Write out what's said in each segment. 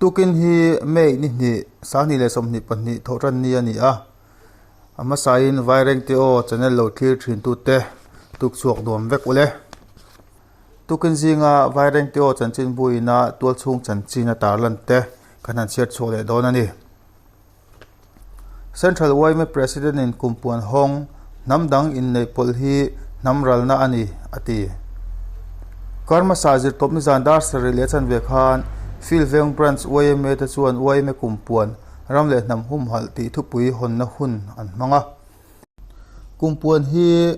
Tukin hi May ni hnih, 2022 thawhtan ni a ni a. A hmasain Vairengte aw channel lo thlir thintute tukchhuak nuam vek ule. Tukin zinga Vairengte aw chanchinbu ina tualchhung chanchin a tarlan te kan han chhiat chhuak leh dawn a ni. Central yma President in kumpuan hawng hnam dang inneih pawlh hi hnam ralna a ni, a ti. Kar hmasa zirtawp nizan dar sarih leh chanve khan Field Veng Branch yma te chuan yma kumpuan ram leh hnam humhalh tih thupui hawnna hun an hmang a. Kumpuan hi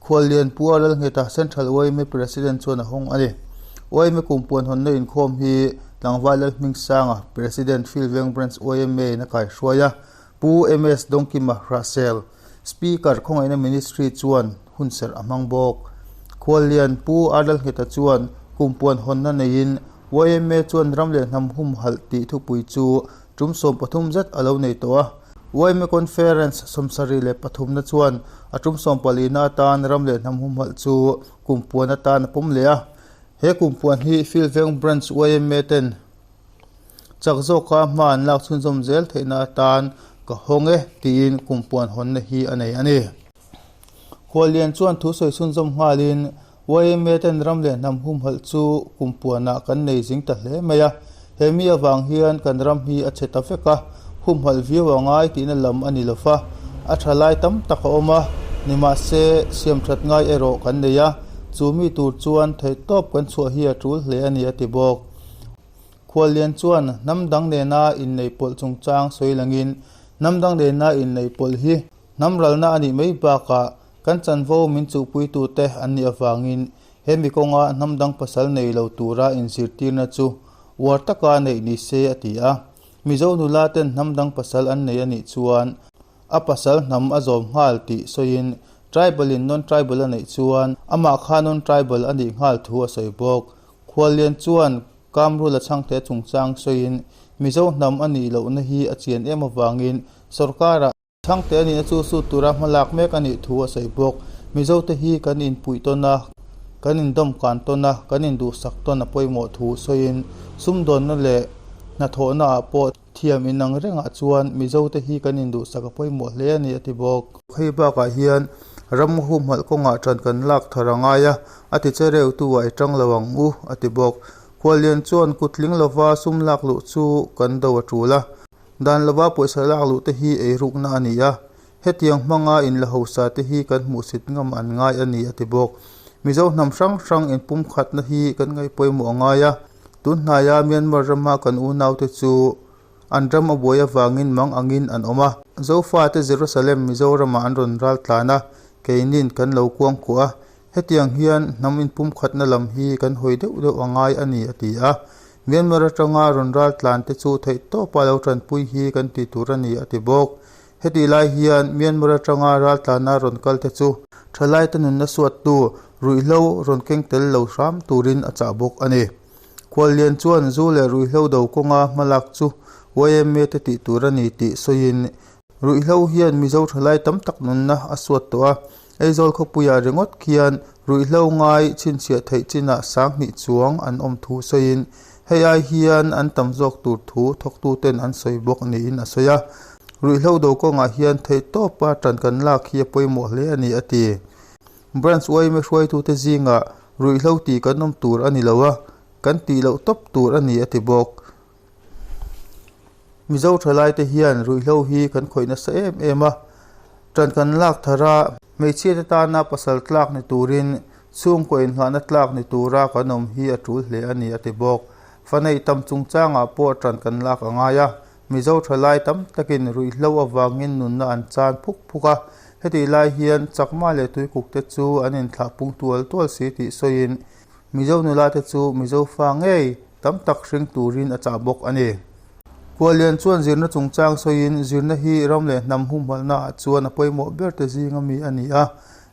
Khuallian Pu A Lalngheta, Central yma President chuan a hawng a ni. Yma kumpuan hawnna inkhawm hi Tlangval Lalhmingsanga, President, Field Veng Branch yma in a kaihruai a, Pu MS Dawngkima Hrahsel, Speaker Khawngaihna Ministry chuan hunserh a hmang bawk. Khuallian Pu A Lalngheta chuan kumpuan hawnna neiin yma chuan ram leh hnam humhalh tih thupui chu tum 13 zet a lo nei tawh a. Yma Conference 73na chuan a tum 14na atan ram leh hnam humhalh chu kumpuan atan a pawm leh a. He kumpuan hi Field Veng Branch yma ten chak zawka hma an lak chhunzawm zel theihna atan ka hawng e tiin kumpuan hawnna hi a nei a ni. Khuallian chuan thu sawi chhunzawm nghalin yma ten ram leh hnam humhalh chu kumpuanah kan nei zing ta hle mai a, he mi avang hian kan ram hi a chhe ta vek a, humhalh viau a ngai tihna lam a ni lo va, a tha lai tam tak a awm a, nimahse siamthat ngai erawh kan nei a, chu mi tur chuan theihtawp kan chhuah hi a tul hle a ni a ti bawk. Khuallian chuan hnam dang nena inneih pawlh chungchang sawi langin hnam dang nena inneih pawlh hi Hnam ralna a nih mai bakah kan chanvo min chuhpuitute an nih avangin he mi kawnga hnam dang pasal nei lo tura inzirtirna chu uar taka neih ni se a ti a. Mizo nula ten hnam dang pasal an nei a nih chuan a pasal hnam a zawm nghal tih sawiin tribal in non-tribal a neih chuan amah kha non-tribal a nih nghal thu a sawi bawk. Khuallian chuan Kamrula chhangte chungchang sawiin Mizo hnam a nih lohna hi a chian em avangin sorkarah Chhangte a nihna chu sut tura hmalak mek a nih thu a sawi bawk. Mizote hi kan inpuih tawn a, kan indawmkan tawn a, kan induhsak tawn a pawimawh thu sawiin sumdawnna leh hnathawhna ah pawh thiam inang rengah chuan Mizote hi kan induhsak a pawimawh hle a ni a ti bawk. Hei bakah hian ram humhalh kawngah ṭan kan lak thar a ngai a, a ti che reutu ah i ṭang lo ang u a ti bawk. Khuallian chuan kutling lova sum lak luh chu kan do a ṭul a. Dan lova pawisa lak luh te hi eirukna a ni a, hetiang hmanga inla hausa te hi kan hmuhsit ngam an ngai a ni a ti bawk. Mizo hnam hrang hrang inpumkhatna hi kan ngaih pawimawh a ngai a, tunhnaia Myanmar rama kan unaute chu an ram a buai avangin mang angin an awm a. Zofate Jerusalem Mizoramah an rawn ral tlan a, keinin kan lo kuangkuah a, Hetiang hian hnam inpumkhatna lam hi kan hawi deuh deuh a ngai a ni, a ti a. Myanmar atanga rawn ral tlan te chu theihtawpa lo tanpui hi kan ti tur a ni, a ti bawk. Hetih lai hian Myanmar atanga ral tlana rawn kal te chu thalaite nunna suattu ruihhlo rawn keng tel lo hram turin a chah bawk a ni. Khuallian chuan zu leh ruihhlo do kawnga hmalak chu yma te tih tur a ni tih sawiin Ruihhlo hian Mizo thalai tam tak nunna a suat tawh a, Aizawl khawpuiah ringawt khian ruihhlo ngai chhinchhiah theih chinah 2000 chuang an awm thu sawiin hei ai hian an tam zawk tur thu thawktuten an sawi bawk niin a sawi a. Ruihhlo do kawngah hian theihtawpa tan kan lak hi a pawimawh hle a ni a ti. Branch yma hruaitute zingah ruihhlo tih kan awm tur a ni lo a, kan tih loh tawp tur a ni a ti bawk. Mizo thalaite hian ruihhlo hi kan khawih nasa em em a, ṭan kan lak thar a, hmeichhiate tana pasal tlak ni turin chhungkaw inngahna tlak ni tura kan awm hi a ṭul hle a ni a ti bawk. Fa neih tam chungchangah pawh ṭan kan lak a ngai a, Mizo thalai tam takin ruihhlo avangin nunna an chan phuk phuk a, hetih lai hian chakma leh tuikukte chu an inthlah pung tual tual si tih sawiin Mizo nulate chu Mizo fa ngei tam tak hring turin a chah bawk a ni. Khuallian chuan zirna chungchang sawiin zirna hi ram leh hnam humhalhna ah chuan a pawimawh ber te zinga mi a ni a,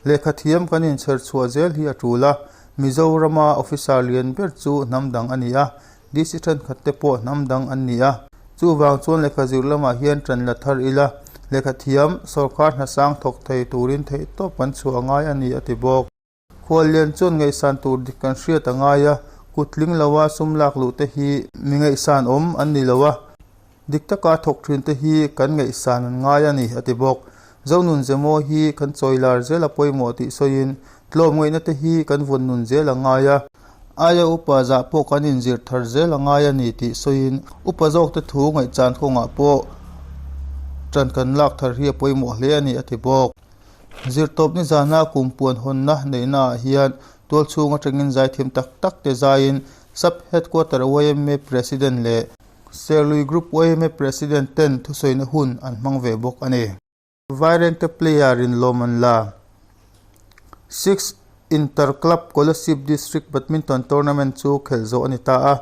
lehkha thiam kan inchher chhuah zel hi a tul a, Mizorama officer lian ber chu hnam dang a ni a, DC thenkhat te pawh hnam dang an ni a, chuvang chuan lehkha zir lamah hian tan la thar ila, lehkha thiam sorkar hnasang thawk thei turin theihtawp kan chhuah ngai a ni a ti bawk. Khuallian chuan ngaihsan tur dik kan hriat a ngai a, Kut tling loa sum lak luh te hi mi ngaihsan awm an ni lo a, dik taka thawk thin te hi kan ngaihsan an ngai a ni, a ti bawk. Zonun Zemaw hi kan chawi lar zel a pawimawh tih sawiin tlawm ngaihna te hi kan vawn nun zel a ngai a, aia upa zah pawh kan inzir thar zel a ngai a ni tih sawiin upa zawkte thu ngaihchan kawngah pawh ṭan kan lak thar hi a pawimawh hle a ni, a ti bawk. Zirtawp nizana kumpuan hawnna neihnaah hian tualchhung atangin zaithiam tak tak te zaiin Sub Headquarter yma President leh Serlui Group yma President ten thusawina hun an hmang ve bawk a ni. Vairengte player in lawm an la. Six Inter Club Kolasib District Badminton Tournament chu khelh zawh a ni ta a.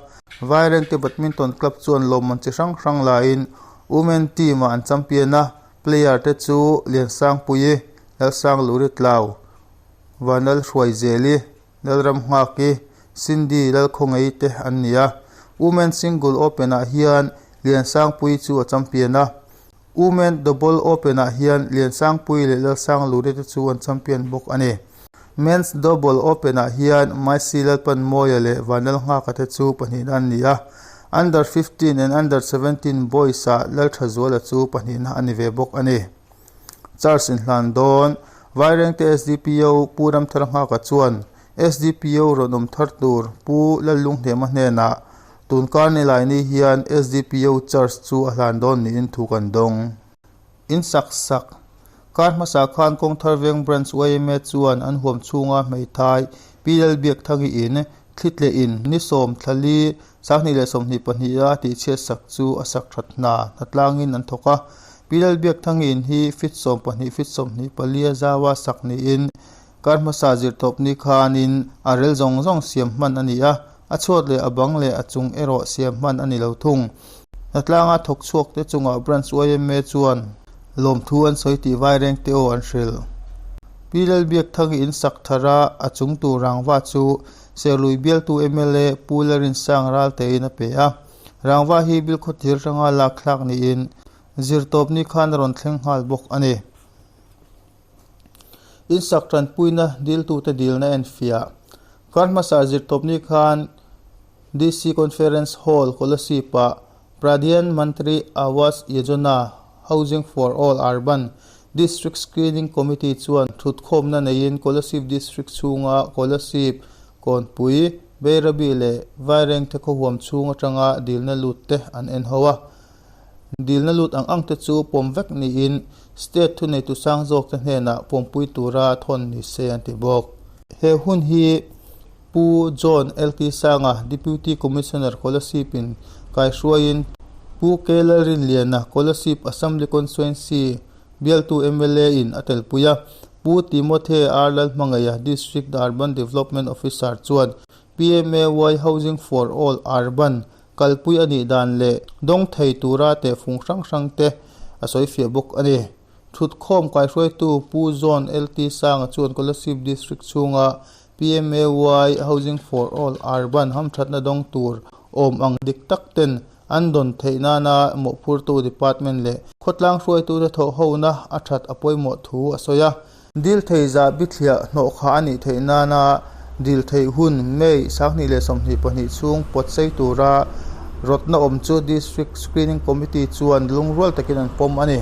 Vairengte Badminton Club chuan lawmman chi hrang hrang laiin Women team ah an champion a, Player te chu Liansangpuii, Lalsangluri Tlau, Vanlal Hruaizeli, Lalram Nghaki, Cindy Lalkhawngei te an ni a. Women Single Open ah hian Liansangpuii chu a champion a. Women Double Open ah hian Liansangpuii leh Lalsangluri te chu an champion bawk a ni. Men's Double Open ah hian Maisi Lalpanmawia leh Vanlal Nghaka te chu pahnihna an ni a, Under 15 and Under 17 Boys ah Lalthazuala chu pahnihna a ni ve bawk a ni. Charge inhlan dawn Vairengte SDPO Pu Ramthar Nghaka chuan SDPO rawn awm thar tur Pu Lallunghnema hnenah tunkar nilaini hian SDPO charge chu a hlan dawn niin thu kan dawng. In sak sak. Kar hmasa khan Kawngthar Veng Branch yma chuan an huam chhunga hmeithai Pi Lalbiakthangi in thlitleh in ni 14 2022 a tihchhiat sak chu a sak that hna hnatlangin an thawk a. Pi Lalbiakthangi in hi fit 14 fit 24 a zaua sak niin kar hmasa zirtawpni khanin a rel zawng zawng siam hman a ni a, a chhuat leh a bang leh a chung erawh siam hman a ni lo thung. Hnatlanga thawk chhuak te chungah Branch yma chuan lawmthu an sawi tih vaireng te aw an hrilh. Pi Lalbiakthangi in sak thar a, a chung tur rangva chu Serlui bialtu mla Pu Larinsang Raltein a pe a. Rangva hi Bilkhawthlir atanga lak thlak niin zirtawpni khan a rawn thleng nghal bawk a ni. In sak tanpuina diltute dilna enfiah. Kar hmasa zirtawpni khan DC Conference Hall, Kolasib-ah Pradhan Mantri Awas Yojana, Housing for All Urban, District Screening Committee chuan thutkhawmna neiin Kolasib District chhunga Kolasib, Kawnpui, Bairabi leh Vairengte khawhuam chhung atanga dilna lut te an en ho a. Dilna lut ang ang te chu pawm vek niin State thuneitu sang zawkte hnenah pawmpui tura thawn ni se an ti bawk. He hun hi Pu John LT Sanga, Deputy Commissioner Kolasib in kaihruaiin Pu K Lalrinliana, Kolasib Assembly Constituency bialtu mla in a telpui a. Pu Timothy R Lalhmangaia, District Urban Development Officer chuan PMAY Housing for All Urban kalpui a nih dan leh dawng thei tura tehfung hrang hrang te a sawifiah bawk a ni. Thutkhawm kaihruaitu Pu John LT Sanga chuan Kolasib District chhunga PMAY Housing for All Urban hamthatna dawng tur awm ang dik tak ten an dawn theih nana mawhphurtu department leh khawtlang hruaitute thawhhona a that a pawimawh thu a sawi a. Dil thei zah bithliah hnawh kha a nih theih nana dil theih hun May 2022 chhung pawt sei tura rawtna awm chu District Screening Committee chuan lungrual takin an pawm a ni.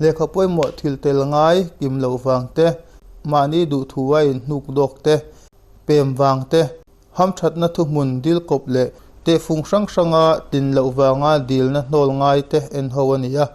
Lehkha pawimawh thil tel ngai kim loh vang te, mahni duhthu a inhnuk dawk te, pem vang te, hamthatna thuhmun dil kawp leh tehfung hrang hranga tlin loh vanga dilna hnawl ngai te en ho a ni a.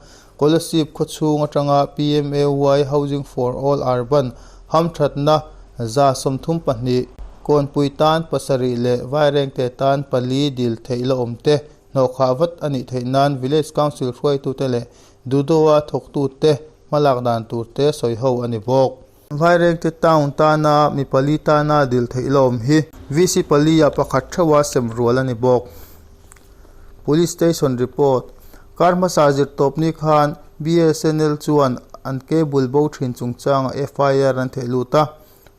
Kolasib khawchhung atanga PMAY Housing for All Urban hamthatna 34, Kawnpui tan 7 leh Vairengte tan pali dil theih la awm te hnawhkhah vat a nih theih nan Village Council hruaitute leh Dudoa thawktute hmalak dan turte sawi ho a ni bawk. Vairengte Town tana mi pali tana dil theih la awm hi VC pali ah pakhat theuha sem rual a ni bawk. Police Station Report, Kar hmasa zirtawpni khan BSNL chuan an cable bo thin chungchangah FIR an theih lut a.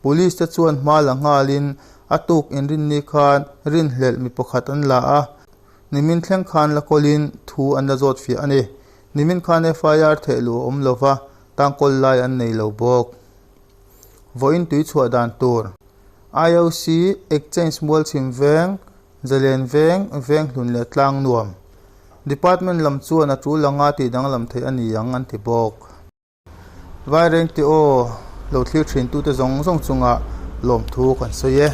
Police te chuan hma la nghalin a tuk inrinni khan rinhlelh mi pakhat an la a. Nimin thleng khan la kawlin thu an la zawt fiah a ni. Nimin khan FIR theih luh a awm lova, tangkawl lai an nei lo bawk. Vawiin tui chhuah dan tur. IOC Exchange Mualchhim Veng, Zalen Veng, Venghlun leh Tlangnuam. Department lam chuan a tul anga tih danglam theih a ni ang an ti bawk. Vairengte aw lo thlir thintute zawng zawng chungah lawmthu kan sawi e.